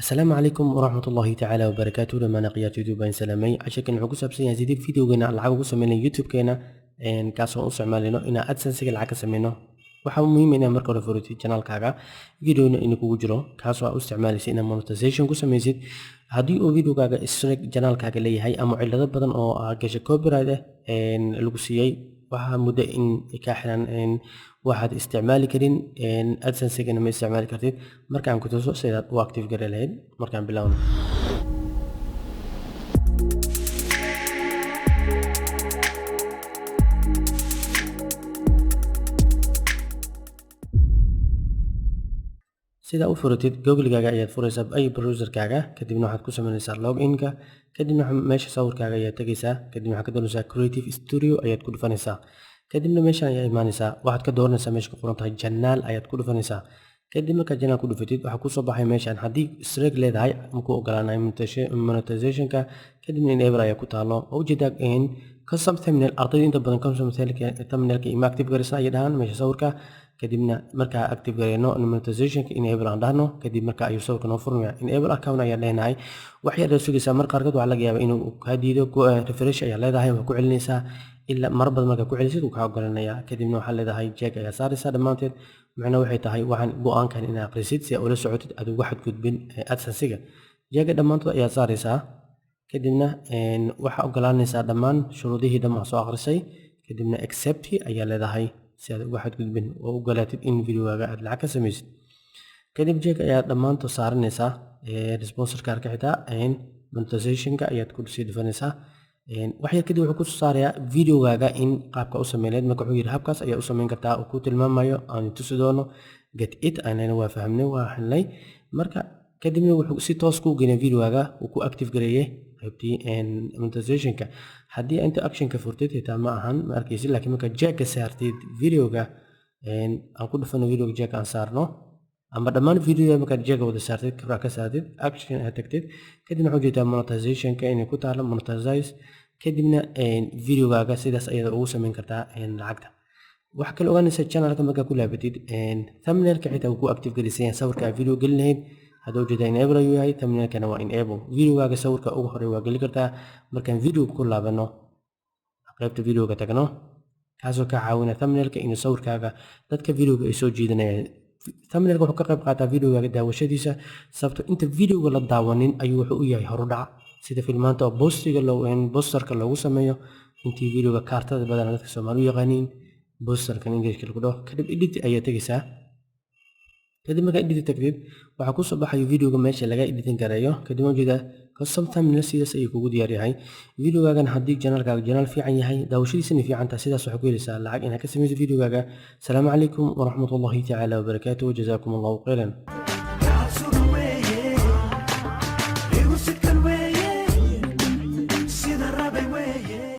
Asalaamu calaykum waraxmatullaahi tacaala wabarakaatu. Dhammaan akhyaarta YouTube baan salaamay. Casharkan wuxuu ku saabsan yahay sidii videogeena lacag ugu sameynay YouTube-keena, kaasoo u isticmaalino inaan AdSense-ga lacag ka sameyno. Waxaa muhiim ah inaad marka hore furatid channelkaaga, videona inuu kugu jiro, kaasoo aad u isticmaalaysid inaad monetization ku sameysid. Haddii uu videogaaga strike channelkaaga leeyahay ama cilado badan oo aad gashay copyright ah lagu siiyey, waxaa muddo in ay kaa xiran, waxaad isticmaali karin AdSense-gana ma isticmaali kartid. Markaan ku tuso sidaad u active gari lahayd. Markaan bilowno, sida u furatid Google-gaaga ayaad furaysaa ay browser-kaaga, kadibna waxaad ku sameynaysaa login-ka, kadibna meesha sawirkaaga ayaad tegaysaa, kadibna waxaad ka dooranaysaa Creative Studio ayaad ku dhufanaysaa, kadibna meeshan ayaa imaanaysaa, waxaad ka dooranaysaa meesha ku qoran tahay channel ayaad ku dhufanaysaa. Kadib markaad channel ku dhufatid, waxaa kusoo baxay meeshan haddii strike leedahay maku ogolaanayo monetization-ka, kadibna enable ayaa ku taalo oo ujeedaa in custom thumbnail. Ardayda inta badan custom thumbnailka ima active garaysan ayay dhahaan meesha sawirka. Kadibna markaa active gareyno monetizationka, enable aan dhahno, kadib marka ayuu sawirka noo furmaya. Enable account ayaa leenahay. Wax yar ayaa sugaysaa. Mar qaarkood waxaa laga yaabaa inuu kaa diido, refresh ayaa leedahay, waa ku celinaysaa ilaa mar badan. Markaa ku celisid wuu kaa ogolanaya. Kadibna waxaa leedahay check ayaa saaraysaa dhammaanteed. Macnaha waxay tahay waxaan go-aankan inaad aqrisid si aad ula socotid aad uga xadgudbin AdSense-ga. Check-ga dhammaantood ayaa saaraysaa, kadibna waxaa ogolaanaysaa dhammaan shuruudihii dhammaan soo akhrisay, kadibna accept ayaa leedahay si aad uga xadgudbin oo ogolaatid in videogaaga aad lacag ka samaysid. Kadib check ayaa dhammaantood saaranaysaa, sponsor card-ka xitaa monetizationka ayaad ku sii dhufanaysaa. Wax yar kadib wuxuu kusoo saarayaa videogaaga in qaabka u sameyneed. Marka wuxuu yidhi habkaas ayaa u sameyn kartaa oo ku tilmaamayo aan tusi doono. Get it anana waa fahamnay, waa xilnay. Marka kadibna wuxuu si toos kuu geynay videogaaga, uu ku active gareeyey qaybtii monetizationka. Haddii inta actionka furtid xitaa ma ahan ma arkaysid, laakiin marka check-ga saartid videoga, aan ku dhufano videoga, check aan saarno ama dhammaan videoda markaad check-ga wada saartid, kabra ka saartid, action aad tagtid, kadibna waxaa ujeedaa monetizationka inay ku taalo monetize. Kadibna videogaaga sidaas ayaad ugu sameyn kartaa lacagta. Waxaa kale ogaanaysa channelka markaa ku laabatid, thumbnailka xitaa uu ku active gelisan yahay sawirka aad video gelin lahayd. Hadda ujeedaa enable ayuu yahay, thumbnailkana waa enable. Videogaaga sawirka ugu horey waa geli kartaa. Markaan video ku laabano, qaybta videoga tagno, kaasoo ka caawina thumbnailka inuu sawirkaaga dadka videoga ay soo jiidanayaan. Thumbnailka wuxuu ka qayb qaataa videogaaga daawashadiisa, sababto inta videoga la daawanin ayuu wuxuu u yahay horudhac, sida filmaanta oo postiga posterka loogu sameeyo intii videoga kaartada badan dadka Soomaali u yaqaaniin posterkan Englishka lagu dhaho. Kadib edit ayaa tegaysaa. Kadib markaa edit tagtid, waxaa kusoo baxayo videoga meesha laga editing gareeyo. Kadib ujeedaa custom thumbnail sidaas ayuu kugu diyaar yahay videogaagan. Haddii channelkaaga channel fiican yahay, daawashadiisana fiican tahay, sidaas waxaa ku helaysaa lacag inaad ka samayso videogaaga. Asalaamu calaykum waraxmatullaahi tacaala wabarakaatuh, jazaakum Allahu khayran.